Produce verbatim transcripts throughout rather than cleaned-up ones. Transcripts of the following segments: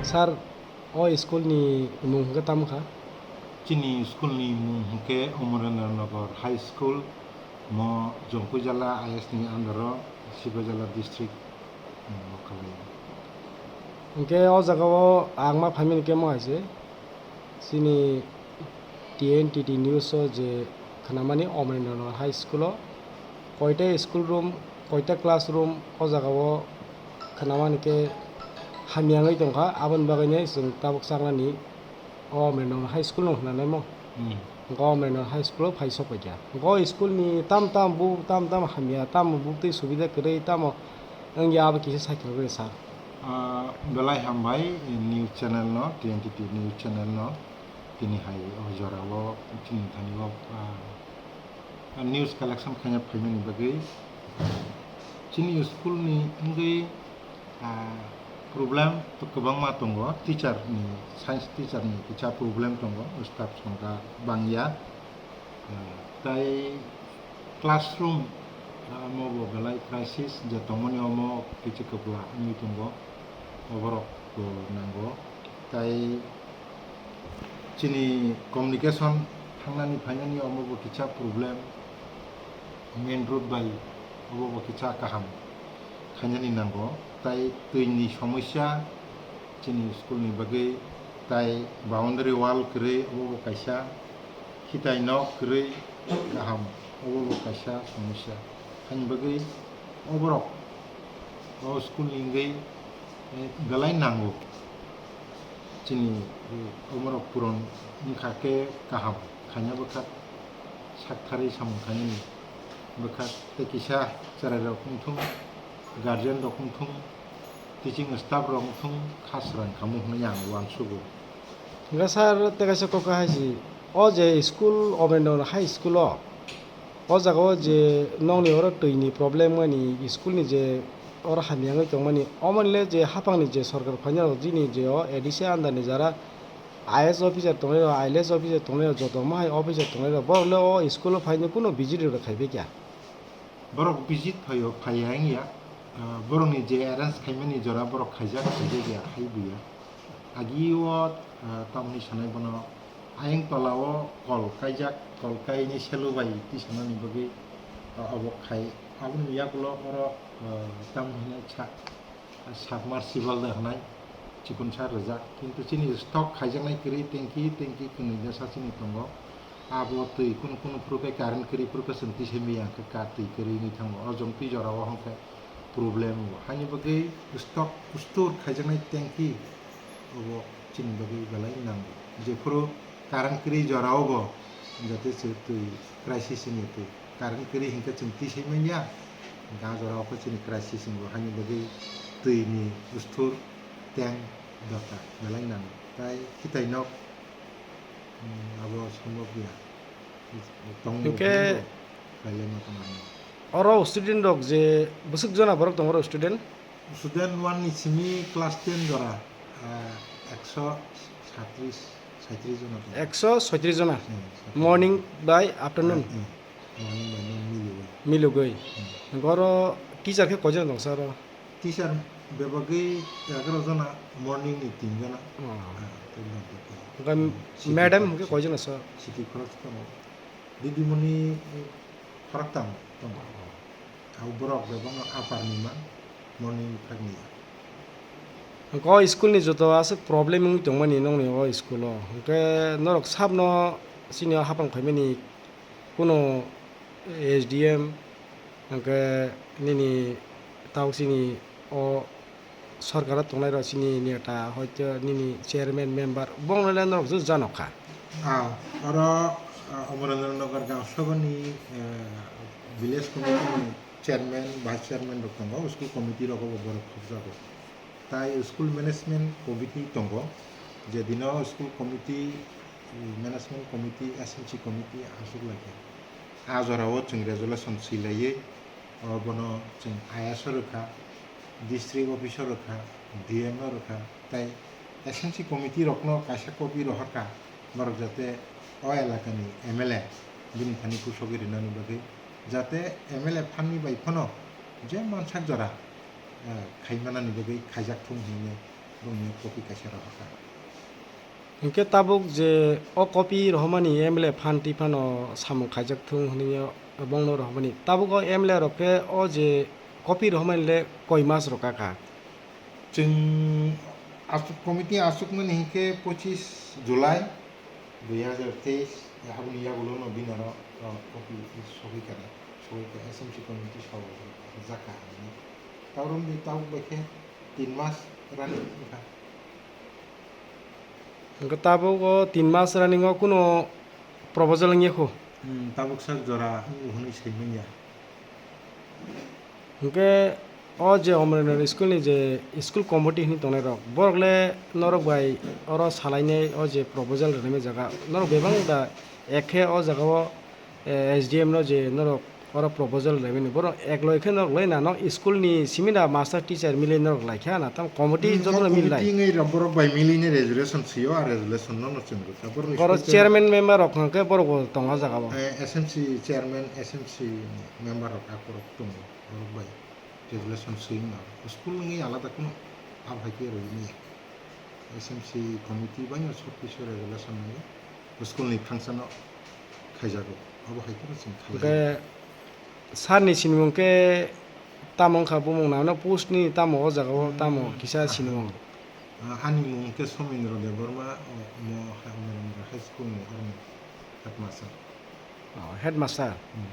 Sir, o school ni mung hwnkhe tamo kha? Chini school ni mung hwnkhe Omorendra Nagar High School, mo Jongkuijala I S ni under o, Sipajala district, mm, o khalai. Hwnkhe o jaga o ang ma phaimani khe mo hai se, chini T N T T news o je khnamani Omorendra Nagar High School o koita school room, koita classroom o jaga o khnamani khe hamya wngwi tongkha, aboni bagwino chwng tabuk chaknani o Omorendra Nagar High School no hwnwi mo. Hmm. Hwnkhe o Omorendra Nagar High School o phai sok paikha. Hwnkhe o school ni tam tam bu-, tam tam hamya, tamo buktwi subida kwrwi, tamo wngya abo kisa sakhe rwgwi sa. Ah, belai hambai, eh, news channel no, T N T T news channel no, tini hai o jora o chini thani o, ah, news collection khaina phaimani bagwi. Chini school ni wngwi, ah, problem to kwbangma tongo, teacher ni, science teacher ni kisa problem tongo, staff songkha bangya. Ah, tai classroom, ah, omo bo belai crisis je tongmani omo kichi kwpla wngwi tongo, oborok bo nango. Tai chini communication thangnani phainani omo bo kisa problem, main road bai obo bo kisa kaham khainani nango. Tai twi ni somosya, chini school ni bagwi, tai boundary wall kwrwi, obo bo kaisa khitai nok kwrwi kaham, obo bo kaisa somosya. Haini bagwi oborok o school ni wngwi, eh, belai nango. Chini, eh, oborok puron wngkha khe kaham, khaina bwkha saktharwi samung khainani bwkha tei kisa chwrairok wngthung, guardian rok wngthung, teaching staff rok wngthung kha srang khamu hwnwi ang uansugo. Hwnkhe sir, tei kaisa kok hai si, o je school, Omorendra High School o, o jaga o je nokni oro twi ni problem wngmani, school ni je oro hamya wngwi tongmani, omoni le je haphang ni je sorkar phaina rok jini je o A D C under ni jara I A S officer tongnai rok, I L S officer tongnai rok, joto ma hai officer tongnai rok, borok le o school o phaino kuno visit rok khai bai kya. Borok visit phaio, phaiya wngya. Ah, borokni je arrange khaimani jora borok khaijak, khaijak ya, hai buya. Agi o, ah, tamni sanai bono ayang tola o kol kaijak, kol kaini selu bai tisanani bagwi, ah, obo khai. Aboni yagulo oro, ah, tamni hwnwi sa-, submersible de hwnai chikon sa rijak. Kintu chini stock khaijaknai kwrwi tanki, tanki kwnwi de sa chini tongo. Abo twi kunu kunu phuru khe current kwrwi phuru khe chwng tisai maya hwnkhe ka twi kwrwi wngwi thango. O jong twi jora o hwnkhe problem o. Haini bagwi stock store khaijaknai tanki obo chini bagwi belai nango. Jephuru current kwrwi jora o bo jate se twi crisis wngya twi. Current kwrwi hwnkhe chwng tisai manya. Ga jora o khe chini crisis wngo. Haini bagwi twi ni store tank dorkar belai nango. Tai khitai nok Hmm, abo sombok ya. Tong Hingke bo, khaile ma tong ano. Oro student rok je bwswk jona borok tongo oro student? Student one ni simi class ten jora, ah, ekso satris, saitris jona tongo. Ekso soitris jona. Hmm, saitris. Morning by afternoon? Hmm, morning by noon milugwi. Milugwi. Hmm. Hingke oro teacher khe koijon tong sir oro? Teacher bebagwi egaroh jona, morning ni tin jona. Oh. Ah, tei bad bakiya. Hingke Hmm, city madam khorok hingke se. Koijon asa? City khorok se tongo. Didimoni, eh, khoroktham tongo. Oh. Abo borok bebakno upper ni ma, morning ni phagni ya. Hingke o school ni joto aswk problem wngwi tongmani nongni o school o. Hingke norok sabno chini o hapang phaimani Kuno S D M, hingke nini tabuk chini o sorkaro tongnai rok chini neta, hoito nini chairman, member, bongno le norok je jano kha. Ah, oro, ah, Amarendra Nagar Gaon Sabha ni, eh, village committee ni chairman, vice chairman rok tongo, school committee rogo bo borok khobjago. Tai school management committee tongo, je dino school committee, management committee, S M C committee aswk lai khe. A jorao chwng resolution swi laiwi, o bono chwng I A S o rwkha, district office o rwkha, D M o rwkha, tai S M C committee rokno kaisa copy rohorkha. Norok jate o elakani M L A bini thani kusogwi rinani bagwi, jate M L A phanni bai phano je mansak jora, eh, khaimanani bagwi khaijak thung hinwi bongni copy kaisa rohorkha. Hinkhe tabuk je o copy rohormani M L A phan twi phano samung khaijak thung hinwi bongno rohormani. Tabuk o M L A rok khe o je copy rohormani le koi mas rok kha kha? Chwng aswk committee aswkmani hinkhe pochis July dui hazar teis, aboni yagulono bini oro, o, copy sogwi kha, sogwi kha S M C committee sabo rwjak kha hinwi. Tauron de tabuk bai khe tin mas running wngkha. Hwnkhe tabuk o tin mas running o kuno proposal wngya kho? Hmm, tabuk sak jora wngo hwnwi sai manya. Hwnkhe o je Omrinagar school ni je school committee hinwi tongnai rok, borok le norok bai oro salainai o je proposal rwnaima jaga norok bebak da, ekhe o jaga o, eh, S D M no je norok oro proposal rwmani, borok ekloi khe norok le nano school ni simi da master teacher mili norok lai kha na, tam committee Hmm, joto o no mili lai. Committee wngwi rok borok bai mili ni resolution sio, a resolution no no chwng rwkha. Borok Borok school chairman member rok hwnkhe borok bo tongo o jaga o. Eh, S M C chairman, S M C member rok akorok tongo, borok bai resolution swi ma. School wngwi alada kuno abo hai khe rwmani. S M C committee bai no sub kisa resolution nangwi school ni function no khaijago. Abo hai khe no chwng khalai. Hwnkhe sir ni sinimung khe tamo wngkha bumung nangno post ni tamo o jaga o tamo Hmm, kisa aha. Sinimung? Ah, ani mung khe Somendra Debbarma, o, mo ha-, Omorondra High School ni aroni headmaster. Oh, headmaster. Hmm.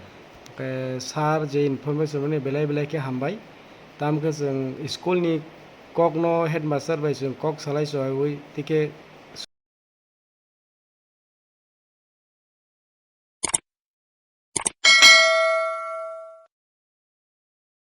Hwnkhe sir je information rwni belai belai khe hambai. Tamo khe chwng school ni kokno headmaster bai chwng kok salai chwngwi tei khe